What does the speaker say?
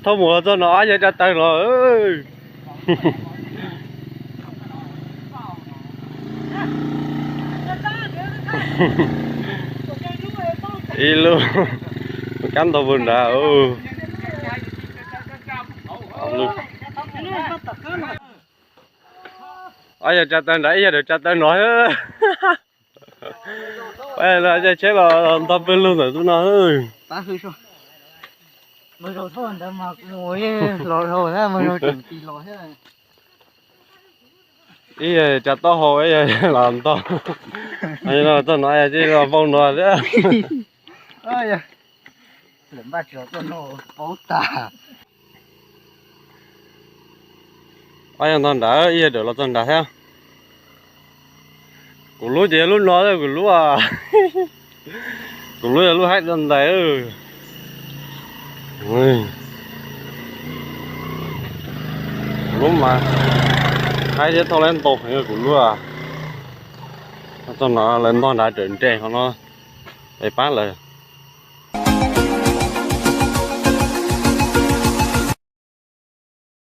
Thauj mus los txog no ob yawg tsa taw no. Ib lub kab ntog pug nrad. Ob yawg tsa taw nrad, ib yawg tsa taw no. Caij tsheb los ntog pawg lug ntawm tus no. Ib yawg tsa taub hau, ib yawg los ntog. Txog no cia li los npau no thiab. Ob yawg ntog nrad, ib yawg dawm los txog nrad thiab. Kuv lub ces yog lub no, kuv lub, kuv lub yog lub haib dua ntais. Kuv lub mas haib thiab thauj lab ntau heev kuv lub. Txog no lawv ntog nrad rawm nres qhov no, es pab lawv.